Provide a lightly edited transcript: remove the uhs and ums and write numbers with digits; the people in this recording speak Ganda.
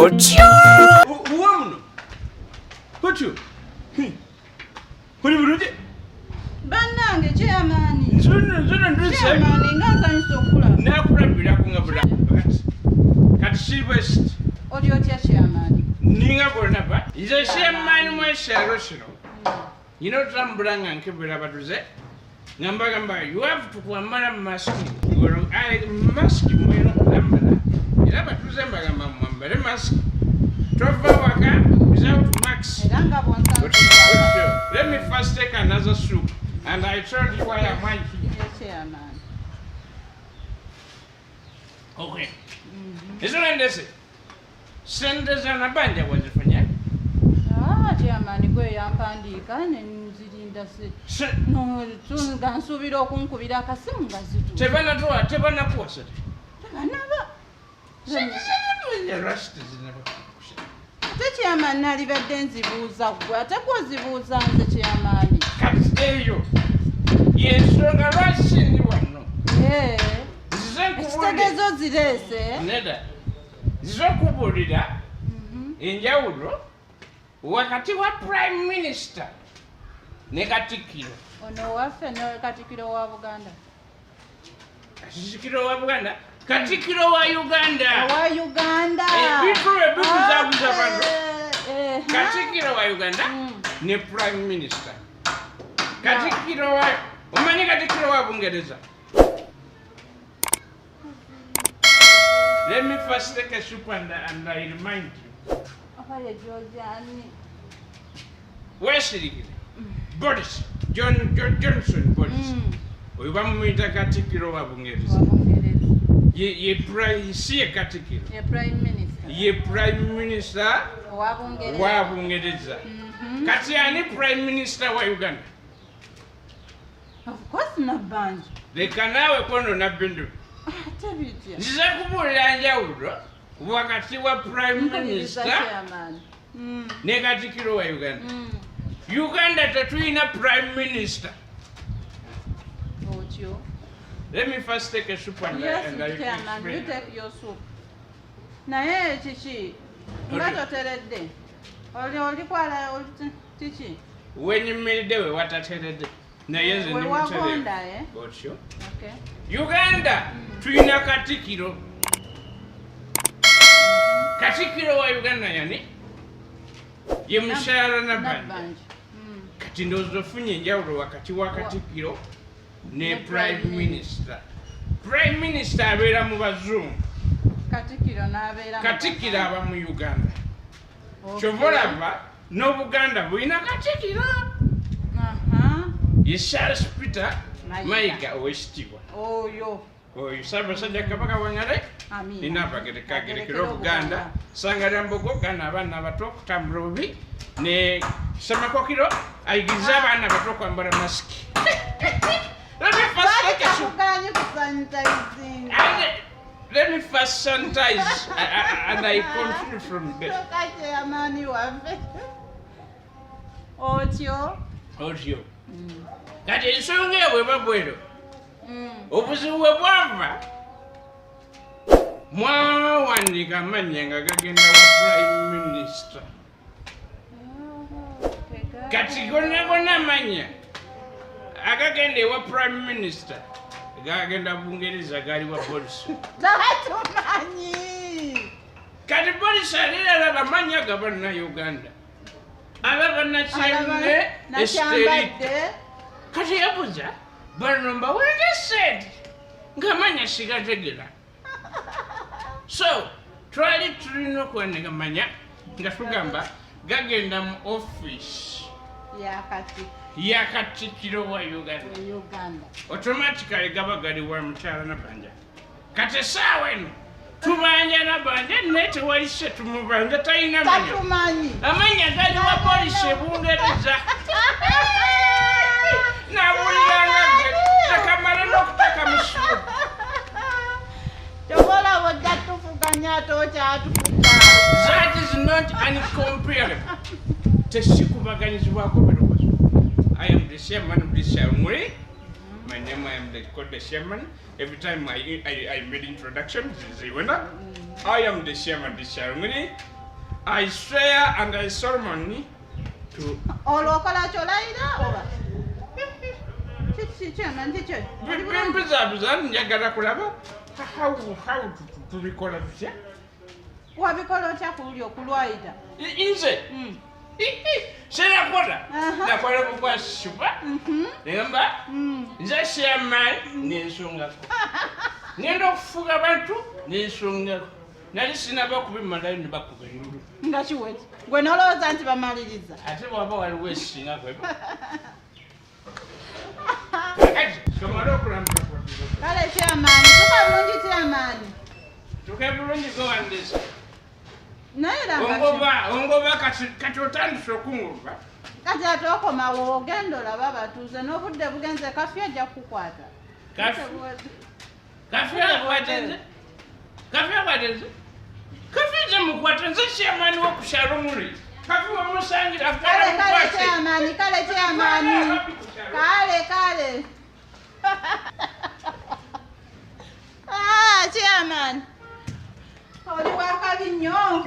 Otyo. Uwa muno. Otyo. Oli bulungi? Bannange, chairman. Nzuno nduse. Chairman, nga nsanyusa okulaba. Nakulabirako nga bula. Kati siri bwesiti. Oli otya, chairman? Ninga bwonaba. Nze chairman mw'ekyalo kino. Nyina otambula nga nkebera abatuze. Nga mbagamba, you have to kwambala masiki. Masiki mulina okwambala. Era abatuze mbagamba mwambale masiki. Tova waka without mask. Era nga Otyo, bwonsanze. Otyo. Let me first take another soup. And I told you why am I here. Chairman. Okay. Ezo ndese. Sente za Nabanja wazifunye. Ah, chairman, gwe yampandiika ne nzirinda si. No, nga nsuubira okunkubira akasimu nga zitu. Tebanatuwa, tebanakuwa sente. Tebanaba. Sente lwaki tezinaba? Ate chairman, nalibadde nzibuuza ggwe, ate gwozibuuza nze, chairman. Kati eyo yensonga lwaki ndi wano. Eh, Nzize nkubuulire. Ekitegeeza ozireese. Nedda. Nzize okubuulira enjawulo wakati wa prime minister ne katikkiro. Ono waffe ne Katikkiro wa Buganda. Katikkiro wa Buganda, katikkiro wa Uganda. Owa Uganda. Ebintu ebibuzaabuza bantu. Eh, Katikkiro wa Uganda ne prime minister. Katikkiro wa, omanyi katikkiro wa Bungereza? Let me first take a soup and I remind you. Oba ye Georgiani. Weesirikire. Boris John Johnson Boris. Oyo bamuyita katikkiro wa Bungereza. Wa Bungereza. Ye si ye katikkiro. Ye prime minister. Ye prime minister owa Bungereza. Wa Bungereza. Kati ani prime minister wa Uganda? Of course, Nabbanja. Leka naawe kwonona bintu. Ate bitya? Nzize kubuulira njawulo wakati wa prime Mpuliriza, minister chairman. Ne katikkiro wa Uganda. Uganda tetulina prime minister. Otyo. Let me first take a soup Yes, and I chairman, you explain. take your soup. Naye kiki? Nga Otyo. toteredde. Oli kwala oli kiki? Wenyumiridde we watateredde, naye nze We ndi wagonda, mutereevu. eh? Otyo. Okay. Uganda tulina katikkiro. Katikkiro wa Uganda yani ye mukyala Nabbanja. Nabbanja. Kati ndowooza ofunye enjawulo wakati wa katikkiro ne Ne prime prime minister. Prime minister abeera mu bazungu. Katikkiro n'abeera mu Katikkiro Baganda. aba mu Uganda. Kyova olaba n'Obuganda bulina katikkiro. Ye Charles Peter Mayiga. Mayiga, owekitiibwa. Oyo. Oyo Ssaabasajja Kabaka wangale. Amiina. Nina abagereka agerekera Obuganda, Sangalya Mbogo gana abaana abato okutambula obubi, ne Ssemakokiro ayigiriza abaana abato okwambala masiki. Let me first take a soup. Bakugaanye kusanitizinga. Let me first sanitize and I continue from there. Kyokka chairman waffe. Otyo. Otyo. Kati ensonga eyo bweba bwero, obuzibu bwe bwava, mwawandiika amannya nga gagenda wa prime minister. Kati gonna gonna amannya agagenda ewa prime minister gagenda Bungereza, gali wa Boris. Tatumanyi. Kati Boris alira alaba amannya ga Bannayuganda, alaba Nakyamne Esterita. Nakyambadde. Kati yabuuza, bano mbawenga sente ng'amanya sigategera? So twali tulina okuwandika manya nga tugamba gagenda mu office Yakati. Ya katikkiro wa Uganda. Uganda. Automatically gaba gali wa mukyala Nabanja. Kati essaawa eno tubanja Nabanja, naye tewali se tumubanja, talina manya. Tatumanyi. Amanya gali wa Polisi ebungereza. Nawuliranga gwe takamala n'okutaka musulo. Tobolaba ojja tufuganya ate okyatufuga. That is not uncomparable, tesikubaganyizibwako birowoozo. I am the chairman of this ceremony. My name, I am the, called the chairman. Every time I made introduction, they went up. I am the chairman of this ceremony. I swear and I solemnly to Olwo okola ki, olayira oba kiki? Chairman, kiki? Bimbuzabuza, njagala kulaba how tubikola tutya. Wabikola otya kululi okulwayita? Nze sinakola. Nakola bukwasiba negamba nze chairman nensongako, ngenda okufuga abantu nensongako. Nali sinaba kubimalayo ne bakuba endulu. Nga kiweze, gwe nolowooza nti bamaliriza. Ate bwaba waliwo esingako, kati tomale okulambula. Kale chairman, tuka bulungi, chairman. Tuke bulungi, gowandisa. Naye era nga Ongoba, ongoba kati, kati otandise okungoba. Kati ate okomawo, ogenda olaba abatuuze n'obudde bugenze, curfew ajja kukukwata. Curfew? Curfew akwate nze? Curfew akwate nze? Curfew nze mukwate? Nze chairman wokukyalo muli, curfew wamusangira. Kale, kale chairman, kale chairman, kale, kale. Ah, chairman, oli wakabi nnyo.